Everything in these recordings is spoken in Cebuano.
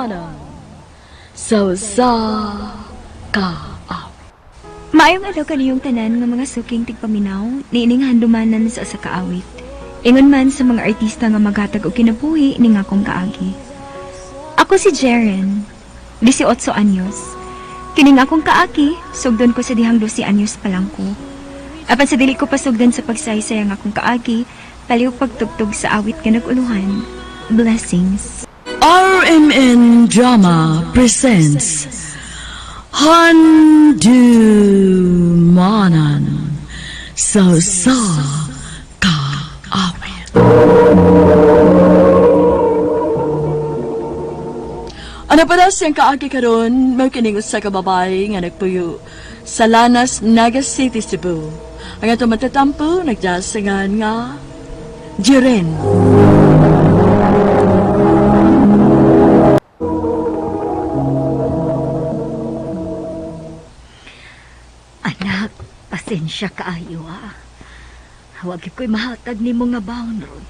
Handumanan sa usa ka awit. Maayong adlaw kaniyong tanan nga mga suking tigpaminaw niining handumanan sa usa ka awit. Ingon man sa mga artista nga maghatag og kinabuhi ning akong kaagi. Ako si Jeren, 18 anyos. Kining akong kaagi, sugdon ko sa dihang 12 anyos pa lang ko. Apan sa dili ko pasugdan sa pagsaysay ang akong kaagi, paliw pagtugtog sa awit nga nag-uluhan. Blessings. RMN Drama presents Handumanan sa usa ka awit. Ano pa daw siyang kaagi karon, mao kining usa ka babae nga nagpuyo sa Lanas, Naga City, Cebu. Ang atong matatampo nagdasangan nga Jiren. Anak, pasensya kaayo ah. Wag ko'y mahatag nimo nga baon ron.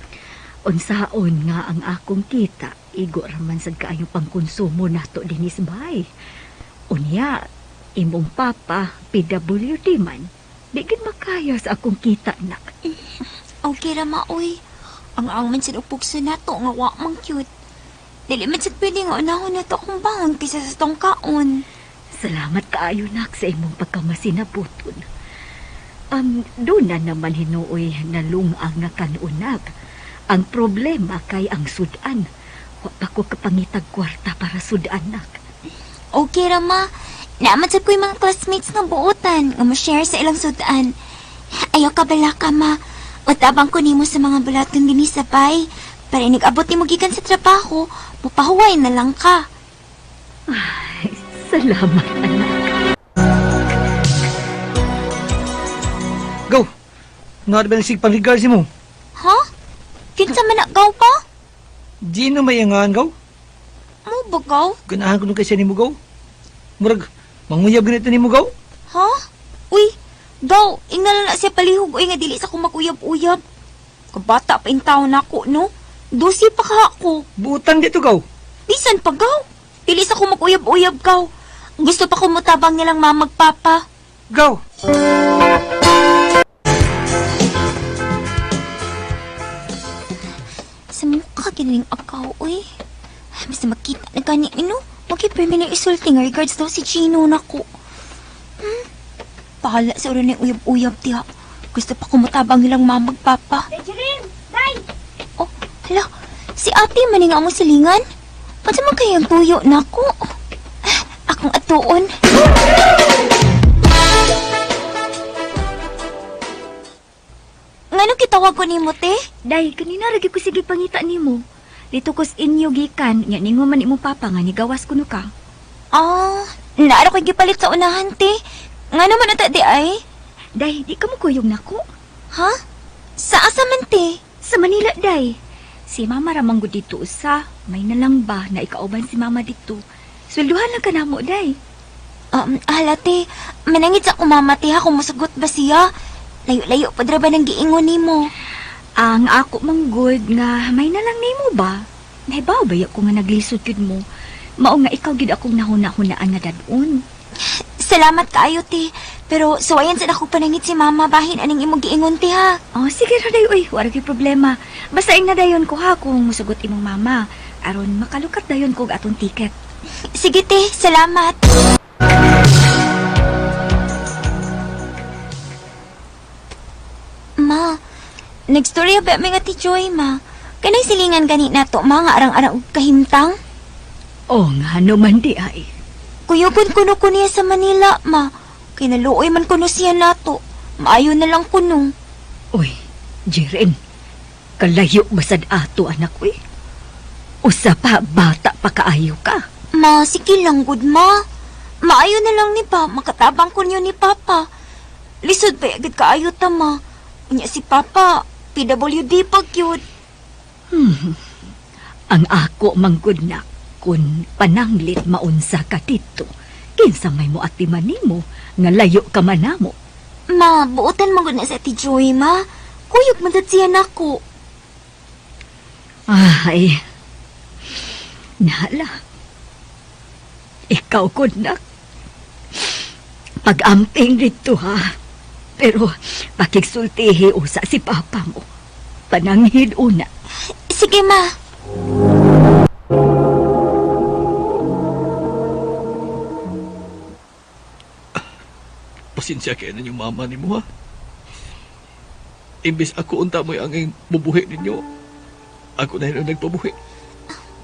Unsaon nga ang akong kita, igo raman sad kaayo pangkonsumo nato dinis bay. Unya, imong papa, PWD man. Di gid makaya sa akong kita, nak. Okay ra ma, oy. Ang ang man sad og pugso nato nga wa man cute. Dili man sad pwede nga unahon nato akong bangon kaysa sa tong kaon. Salamat kaayo nak sa imong pagkamasinabuton. Doon na naman hinuoy nalungang nga kanunak. Ang problema kay ang sudan. Wa pa ko kapangitag kwarta para sudan nak. Okay ra ma. Naaman sad ko'y mga classmates nga buotan nga mo-share sa ilang sudan. Ayaw ka bala ka ma. Utabang ko nimo sa mga bulaton dinhi sa bay. Para inig-abot nimo gikan sa trabaho, mupahuway na lang ka. Ay, salamat anak. Go! Not ba sig pang-regards mo? Ha? Kinsa man na gaw pa? Di na mayangan, gaw. Mo ba gaw? Ganahan ko nung kasi ni mo, gaw. Murag, manguyab ganito ni mo, gaw. Ha? Uy, gaw, ingala na siya palihog uy nga dili sa ko makuyab-uyab. Kabata pa in taon nako, no? Dosi pa ka ako. Buutan dito, gaw. Bisan pa gaw. Dili sa ko makuyab-uyab gaw. Gusto pa ko mutabang nilang mamagpapa. Gaw! Sa mukha ginaling akaw, uy. Basta makita na gani, ino. Magkipirmi na isulti nga regards daw si Gino nako. Bahala sa ulo ng uyab-uyab tiya. Gusto pa ko mutabang nilang mamagpapa. Day! Oh, hala. Si ate maninga mo silingan. Ba't man kayang tuyo nako? Ah, akong atuon. Ngano kitawag ko nimo, te? Day, kanina ragi ko sige pangita nimo. Dito kos inyo gikan, nya ningo man imong papa nga nigawas kuno ka. Ah, naaro ko'y gipalit sa unahan, te. Ngano man ata di ay? Day, di ka mo kuyog nako. Ha? Sa asa man, te? Sa Manila, day. Si mama ra man gud dito usa. May nalang ba na ikauban si mama dito. Swelduhan lang ka namo, day. Hala, te. Manangit sa kumama, te, ha, kung musugot ba siya. Layo-layo pa dra ba ng giingon nimo? Ang ako man gud nga may nalang nimo ba? Nahibaw ba ko nga naglisod gyud mo? Mao nga ikaw gyud akong nahuna-hunaan nga dadon. Salamat kaayo, te. Pero suwayan sa ako panangit si mama bahin aning imong giingon, te, ha. Oh, sige ra day uy, wala gyud problema. Basta ing nadayon ko ha kung musugot imong mama aron makalukat dayon ko og atong ticket. Sige, te. Salamat. Ma, nagstorya ba may nga ti Joy, ma? Kanay silingan gani nato, ma, nga arang-arang og kahimtang? O nga naman di ay. Kuyugon kuno ko niya sa Manila, ma. Kay naluoy man kuno siya nato. Maayo na lang kuno. Uy, Jiren, kalayo basad ato anak uy. Usa pa, bata pa kaayo ka. Ma, sige lang gud, ma. Maayo na lang ni pa, makatabang ko niyo ni Papa. Lisod pa agad kaayo ta, ma. Unya si Papa, PWD pa cute. Ang ako manggod na kun pananglit maunsa ka dito. Kinsa may mo atiman nimo nga layo ka man namo. Ma, buotan man gud na sa Ate Joy, ma. Kuyog man dad siya nako. Ay, nahala. Ikaw ko, nak. Pag-amping dito, ha? Pero pakigsultihi usa si papa mo. Pananghid una. Sige, ma. Pasensya kayo ninyo mama ni mo ha. Imbis ako unta mo'y ang bubuhi ninyo. Ako na yun ang nagpabuhi.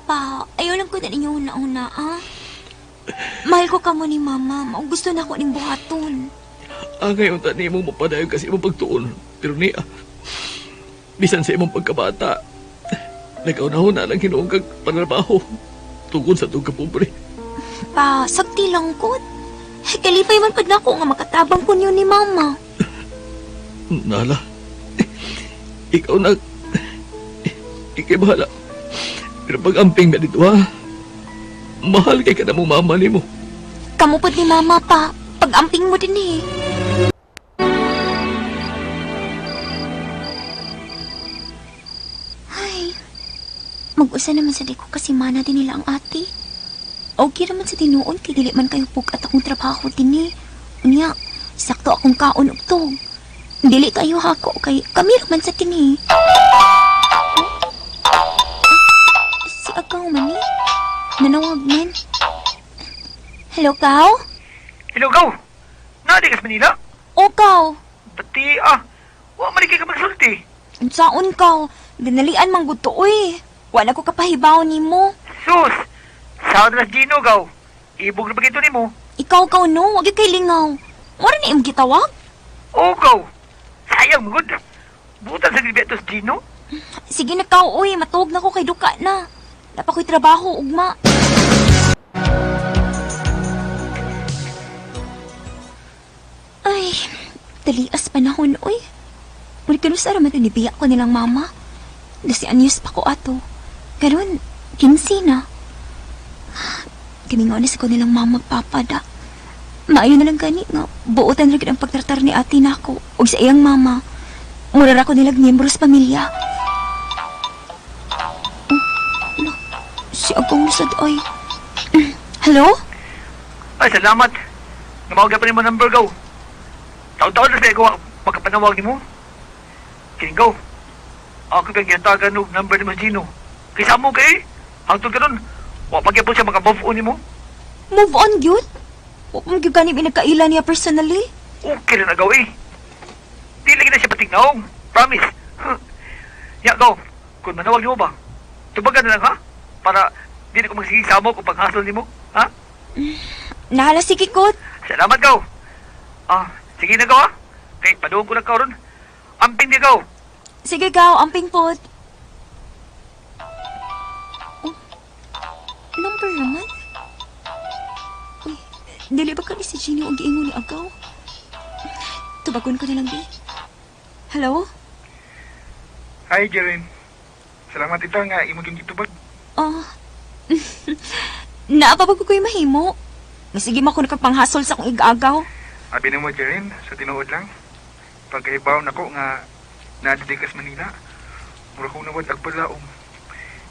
Pa, ayaw lang ko na ninyo una-una, ah. Mahal ko kamo ni mama. Mao gusto na ako ning buhaton. Ang ngayon ta nimo mapadayon kasi imong pagtuon. Pero niya, bisan sa imong pagkabata, nagkaunahon na lang hinuong kag panarbaho tungkol sa itong kapobre. Pa, sakti lang ko. Kalipay man pud nako nga makatabang ko niyo ni mama. Nala, ikaw na, ikay bahala. Pero pag-amping na dito ha, mahal kay ka na mong mama nimo. Kamu pud ni mama pa. Pag-amping mo din eh. Ay, mag-usa naman sa di ko kasi mana din nila ang ate. Okay naman sa tinuon kay dili man kayo pugat akong trabaho din eh. Unya, sakto akong kaon ug tug. Dili kayo hako kay kami raman sa tini. Si Agaw man eh. Nanawag man. Hello, Kao? Hello, gaw. Naadi ka sa Manila? O, Kao. Pati, ah. Wa man kay ka magsulti. Unsaon, Kao? Dinalian man gud to, oy. Wala ko kapahibaw nimo. Sus! Sound na si Gino, gaw. Ibog na bagito nimo. Ikaw, Kao, no? Wag kay lingaw. Mura ni imong gitawag? Oo, gaw. Sayang, good. Butan sa gilbiatos, Gino. Sige na, Kao, oy. Matuog na ko kay duka na. Napa ko'y trabaho, ugma. Ay, dalias panahon, oy. Muli ka sa raman nibiya ko nilang mama. Dasi anyos pa ko ato. Karon, 15 na. Kimingaw na sa ko nilang mama papa da. Maayo na lang gani nga. Buotan ra gid ang pagtratar ni ate nako ug sa iyang mama. Mura ra ko nilag miyembro sa pamilya. Oh, no. Si Agong sad oy. Hello? Ay, salamat. Namawag pa nimo number, gaw. Taon-taon na siya gawa magkapanawag nimo. Kining, gaw. Ako kang giyantagan og number nimo si Gino. Kaysa mo kay, hangtod karon, wa pa gyapon siya maka-move on nimo. Move on gyud. Wa pa man gyud gani mi nagkaila niya personally. Okay na nagaw eh. Di lagi na siya patignaong. Promise. Huh. Ya, gaw. Kung manawag nimo ba, tubagan na lang ha? Para di na ko magsige samo kung panghasol nimo. Ha? Nahala sige ko. Salamat, gaw. Ah, sige na, gaw ha? Kay paduong ko lang karon. Amping di, gaw. Sige gaw, amping pod. Oh, number naman? Uy, dili ba kani si Gino ang giingon ni Agaw? Tubagon ko na lang di. Hello? Hi, Jeren. Salamat ito nga imo gyud gitubag. Oh. Naa pa ba ko ko'y mahimo? Sige man ko nakapanghasol sa akong igagaw. Abi nimo, Jeren, sa tinuod lang. Pagkahibaw nako nga naa diri ka sa Manila. Mura kong nawad ag palaom.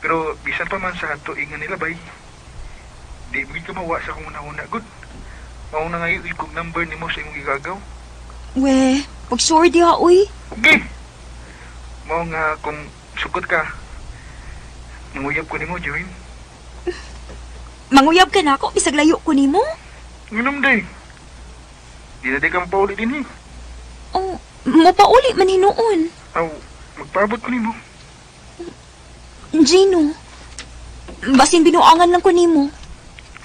Pero bisan pa man sa tuig nga nilabay, di mo gyud ka mawa sa akong una-una gud. Mao na ngayon ikog number nimo sa imong gigagaw. We, pag sure diha, uy. Okay. Mao nga kung sugod ka, manguyab ko nimo, Jeren. Manguyab ka na ako, bisag layo ko nimo. Nginom day. Di na di ka mapauli din eh. Oh, mopauli man hinuon. Aw, magpaabot ko nimo. Gino, basin binuangan lang ko nimo.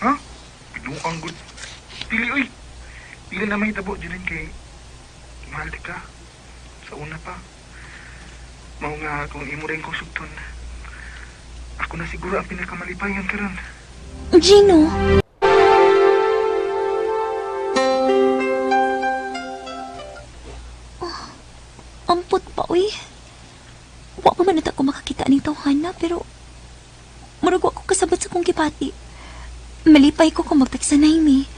Ha? Binuang gud. Pili oy. Pili na mahitabo dyan kay mahal di ka. Sa una pa. Mao nga kung imo rin kong sugton. Ako na siguro ang pinakamalipayan karon. Gino. Oh, ampot pa, uy. Wa pa man nata ko makakita ning tawhana, pero murag wa ko kasabot sa kong gibati. Malipay ko kung magtagsanay mi.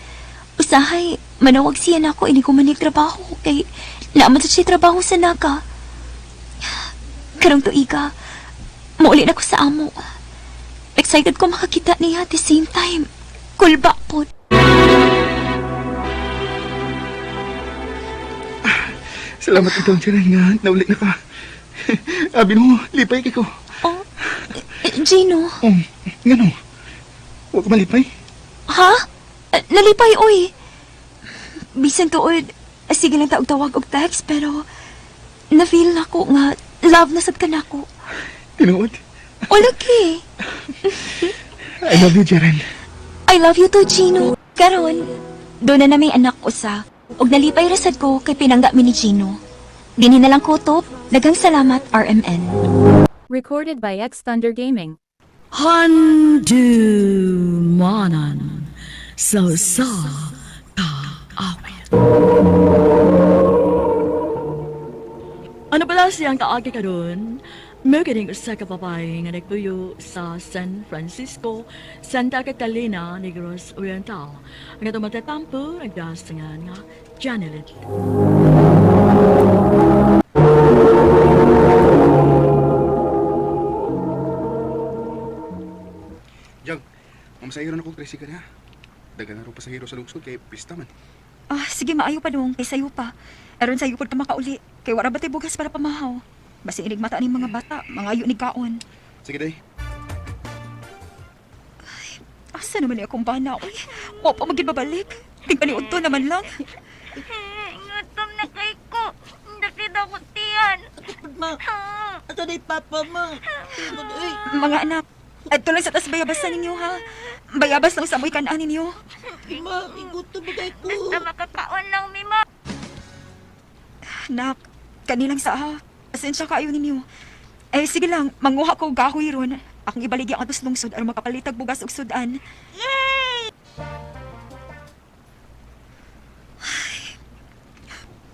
Usahay, manawag siya na ako ini ko man trabaho kay naaman sa siya trabaho sa Naga. Karong tuiga, mauli na ko sa amo. Excited ko makakita niya at the same time. Kulba po. Salamat ikaw, Jeren, nga nauli na ka. Abi mo, lipay kay ko. Oh, Gino, Oh, ngano? Huwag ka malipay. ha? Nalipay, oy. Bisan tuod, sige lang taog tawag og text, pero na-feel nako nga love na sad ka nako. Tinuod. O lagi. I love you, Jeren. I love you too, Gino. Karon, doon na na may anak usa. Og nalipay rasad ko kay pinangga mi ni Gino. Dinhi na lang ko top. Daghang salamat, RMN. Recorded by X Thunder Gaming. Handumanan sa usa ka awit. Ano pala siyang kaagi karon? Magaling usa ka babae nga nagpuyo sa San Francisco, Santa Catalina, Negros Oriental. Ang atong matatampo nagdasangan nga Janelit. Jag, mamasahiro na ko tricycle ha. Dagan na ro pasahero sa lungsod kay pista man. Ah, sige maayo pa dong, kay sayo pa. Aron sayo pud ka makauli. Kay wala ba tay bugas para pamahaw? Basi inig mata ning mga bata, mga ayo ni kaon. Sige day. Asa naman ni akong bana, uy? Wa pa magid babalik. Tingpaniudto naman lang. Ngutom na kay ko. Dakit ako tiyan. Ma, ito na papa ma. Uy, Mga anak, adto lang sa tas bayabasan ninyo ha. Bayabas lang sa amoy kanaan ninyo. ma, igutom ba kayo ko? makakaon lang mi ma. Nak, kanilang sa ha. Pasensya kayo ninyo. Eh, sige lang, manguha ko og gahoy ron. Akong ibaligya ang atos lungsod aron makapalitag bugas og sudan. Yay! Ay,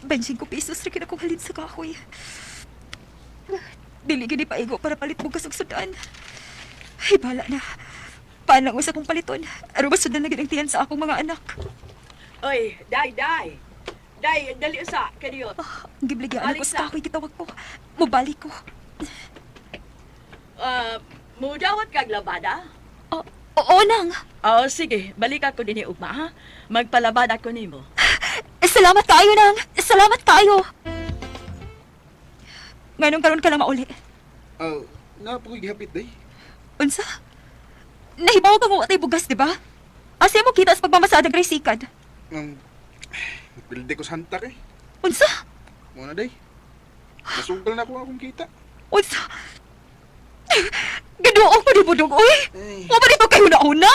25 pesos ra kini akong halin sa kahoy. Dili gini paigo para palit bugas og sudan. Ay, bala na. Paano ang usa kong paliton? Aron masudan na gid ang tiyan sa akong mga anak. Oy, day, day. Day, dali usa kaniyo. Ang gibligyaan ako Balik sa sa. kahoy gitawag ko. Mubalik ko. Mudawat kag labada? Oh, oo nang. Oo, sige. Balik ako dinhi ugma, ha? Magpalabad ako nimo. Salamat kayo nang. Salamat kayo. Nganong karon ka lang mauli? Oh, na po gihapit day. Unsa? Nahibaw ka mo atay bugas, di ba? Asa mo kita sa pagmamasadang resikan? Bilde ko sa hantak eh. Unsa? Muna day. Nasugal na ako akong kita. Unsa? Ginuo ko ni Budong, uy! Ay. Wa ba dito kayo nauna?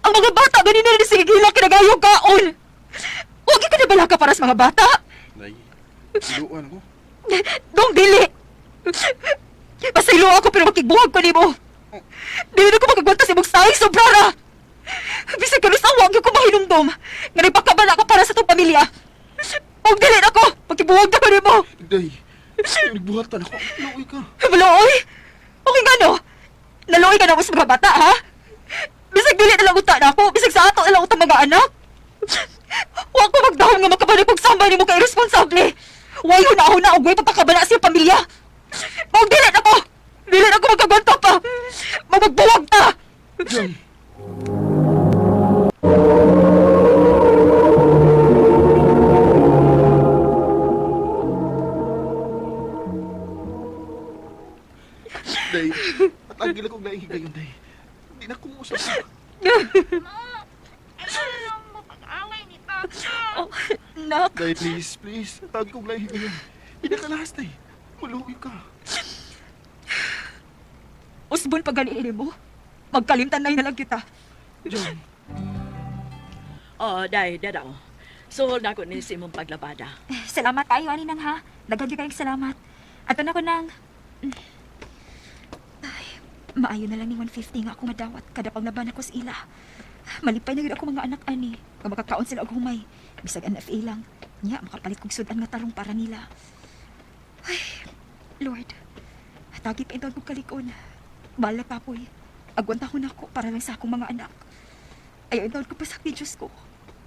Ang mga bata ganina rin sige gila kinagayong kaon. Huwag ka na balaka para sa mga bata. Day, iluan ako. Dong dili. Pasaylo ako pero makigbuhag ko nimo. Dili na ko makagwanta sa imong sahi sobrara. Bisag karon sa wag ko mahinumdom. Nga nagpakabala ka para sa tong pamilya. Og dili na ko, makibuhag na ko nimo. Day, nagbuhatan ako. Luoy ka. Maluoy. Okay nga no. Naluoy ka na ako sa mga bata ha. Bisag dili na lang uta na ako, bisag sa ato na lang utang mga anak. Wa ko magdahom nga makabalik og sambay nimo kay irresponsable. Way huna-huna og way pagpakabala sa iyong pamilya. Og dili na ko. Dili na ko magkagwanta pa. Magbuwag ta. Jang. Day, at ang gila kong nahihigayon, Day. Hindi na kumuusap. Oh, nak, Day, please, please. At ang kong nahihigayon. Hindi na kalahas, Day. Maluwi ka. usbon pa ganiini mo. Magkalimtan na lang kita. Jang. Oh, day, dadaw. Suhol na ko ni si imong paglabada. Salamat kayo, ani nang ha. Daghan gyud kayong salamat. Ato na ko nang. Ay, maayo na lang ni 150 nga ako madawat kada paglaban ako sa ila. Malipay na gyud ako mga anak ani. Nga makakaon sila og humay. Bisag NFA lang. Nya makapalit kog sudan nga tarong para nila. Ay, Lord. Tagi pa intawag kog kalikon. Bala kapoy. Agwanta ko nako para lang sa akong mga anak. Ayaw intawag ko pa sa Diyos ko.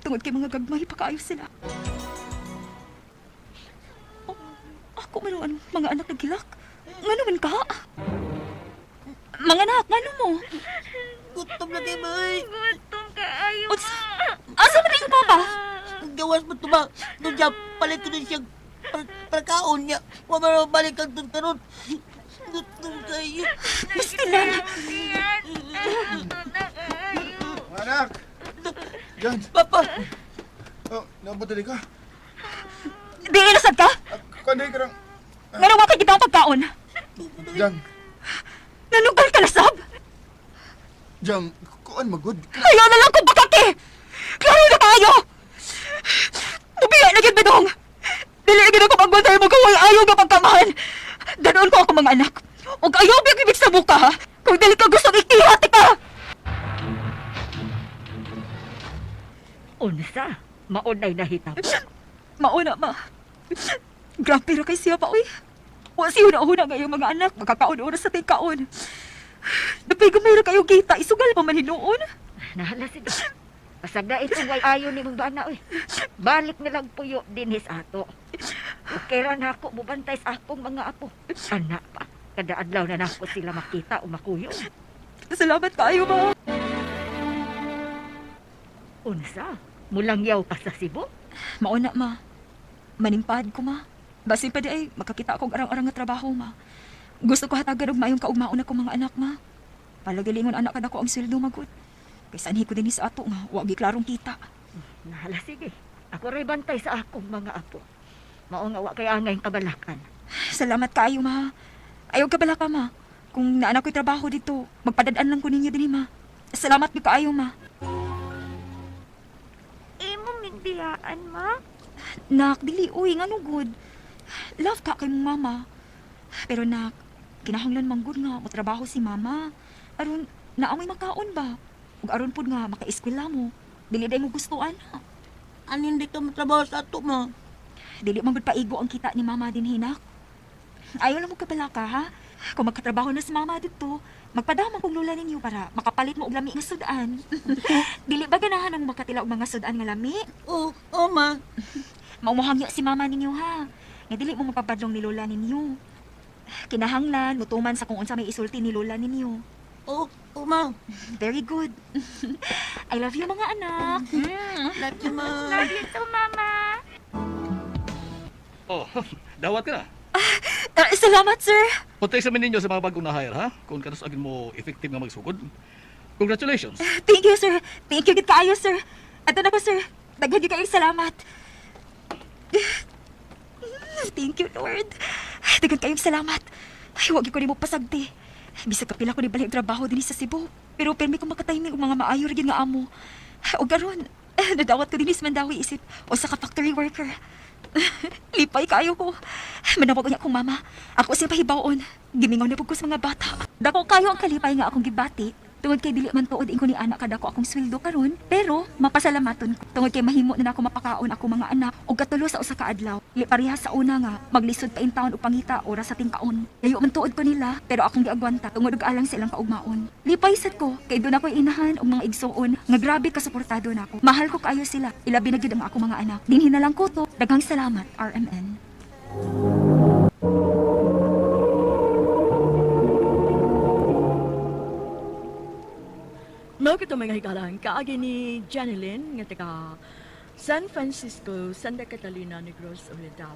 Tungod kay mga gagmay pa kaayo sila. Ako man ang mga anak nagilak. Ngano man ka? Mga anak, ngano mo? Gutom na kayo, ma. Gutom kaayo. Unsa? Asa man ang papa? Gawas mo to ba? Doon siya, palit ko din siya pagkaon niya. Wa man balik kang doon karon. Gutom kayo. Basta lang. Anak! Jan! Papa! Oh, nabadali ka. Di inasad ka? Kanday ka lang. Nga wa kay kita ang pagkaon. Jang, Nanugal ka na sab? Jang, kuan magod. Ayaw na lang kung bakate! Klaro na tayo! Mubiya na gyud bedong! Dili na gyud ako pagbuntay mo kung ayaw nga pagkamahan! Ganoon ko ako mga anak. Ug ayaw biyag ibig sa buka ha? Kung dili ka gustong ikihati ka! Unsa? Maunay nahitabo. Mauna ma. Grabe ra kay siya pa oy. Wa siya una-una ngayong mga anak, magkakaon oras sa tingkaon. Dapay gamay ra kayo kita, isugal pa man hinuon. Nahala si Dok. Pasagda itong way ayo ni mong bana oy. Balik na lang puyo dinhi sa ato. Okay ra na ako mubantay sa akong mga apo. Ana pa. Kada adlaw na nako sila makita o makuyo. Salamat kaayo ma. Unsa? Mulangyaw ka sa Cebu? Mauna ma. Maningpad ko ma. Basin pa di ay makakita akong arang-arang nga trabaho ma. Gusto ko hatagan og maayong kaugmaon ako mga anak ma. Palagalingon anak kada ko ang sweldo magud. Kay sanhi ko dinhi sa ato nga wa gi klarong kita. Nahala sige. Ako ray bantay sa akong mga apo. Mao nga wa kay angay kabalakan. Salamat kaayo ma. Ayaw ka bala ka ma. Kung naana ko'y trabaho dito, magpadadaan lang ko ninyo dinhi ma. Salamat gyud kaayo ma. Imo migbiyaan, ma? Nak, dili uy, ngano good. Love ka kay mong mama. Pero nak, kinahanglan man gud nga motrabaho si mama. Aron naamoy makaon ba? Ug aron pud nga makaeskwela mo. Dili day mo gusto ana. Ano hindi ka matrabaho sa ato mo? Dili man gud paigo ang kita ni mama din hinak. Ayaw lang mo kabala ka ha. Kung magkatrabaho na si mama dito, magpadama kong lola ninyo para makapalit mo og lami nga sudan. Dili ba ganahan ang makatila og mga sudan nga lami? Oo, oh, ma. Maumuhangyo si mama ninyo ha. Nga dili mo mapabadlong ni lola ninyo. Kinahanglan, mutuman sa kung unsa may isulti ni lola ninyo. Oo, oh, ma. Very good. I love you mga anak. Love you, ma. Love you too, Mama. Oh, dawat ka na. Ah, salamat, sir. Puntay sa ninyo sa mga bagong na-hire, ha? Kung kanus agin mo effective nga magsugod. Congratulations. Thank you, sir. Thank you gid kaayo, sir. Ato na ko, sir. Daghan gyud kayong salamat. Thank you, Lord. Daghan kayong salamat. Ay, wag gyud ko nimo pasagdi. Bisag kapila ko ni balik trabaho dinhi sa Cebu. Pero permi ko makatiming og mga maayo ra gyud nga amo. Og karon, nadawat ko dinhi sa Mandawi isip usa ka factory worker. Lipay kaayo ko. Manawag niya akong mama. Ako siya pahibaon. Gimingaw na pud ko sa mga bata. Dako kayo ang kalipay nga akong gibati. Tungod kay dili man tuod ingon ni anak kada ko akong sweldo karon, pero mapasalamaton ko. Tungod kay mahimo na nako mapakaon ako mga anak og katulo sa usa ka adlaw. Li parehas sa una nga maglisod pa in town og pangita oras sa tingkaon. Layo man tuod ko nila, pero akong giagwanta tungod og alang sa ilang kaugmaon. Lipay sad ko kay doon ako'y inahan og mga igsuon nga grabe ka suportado nako. Mahal ko kaayo sila. Ilabi na gyud ang akong mga anak. Dinhi na lang ko to. Daghang salamat, RMN. Mao kito mga higalan, kaagi ni Janeline nga taga San Francisco, Santa Catalina, Negros Oriental.